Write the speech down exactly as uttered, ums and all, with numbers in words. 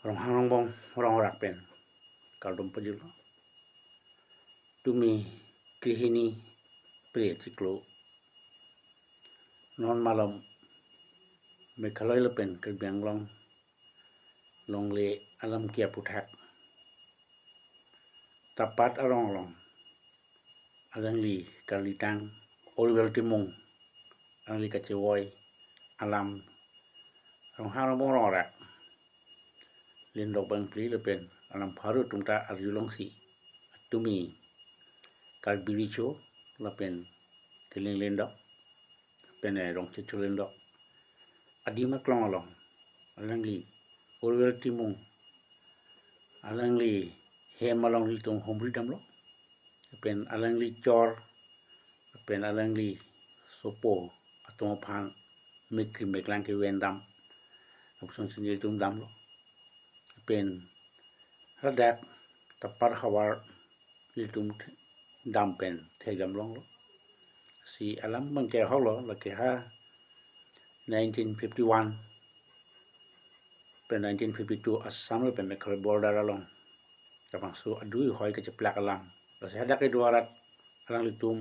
Ronghang Rongbong Rongrak pen kardom pajirlo. Tumi krehini Phre chiklo. Non malom Meghalaya lapen Karbi Anglong longle alam ke aputhak. Tapat arong along alangli karlitang Orwell Timung alangli kachevoi alam Ronghang Rongbong Rongrak lindok bangphli lapen alam pharo atum ta arjulongsi tumi Karbi Recho lapen Killing Lindok pen Rongchecho Lindok adim aklong along alangli Orwell Timung alangli hem along ilitum humri damlo, pen alangli chor pen alangli sopo atum aphan mekri meklang keven dam lapuson si nelitum damlo. Pen ladak Tapat havar ilitum dam pen thekdam longlo. Si alam bangke ahoklo, lake ha nineteen fifty-one pen nineteen fifty-two Assam lapen Meghalaya border along labangso adui hoi kacheplak alam. Lasi hadak kedo arat alanglitum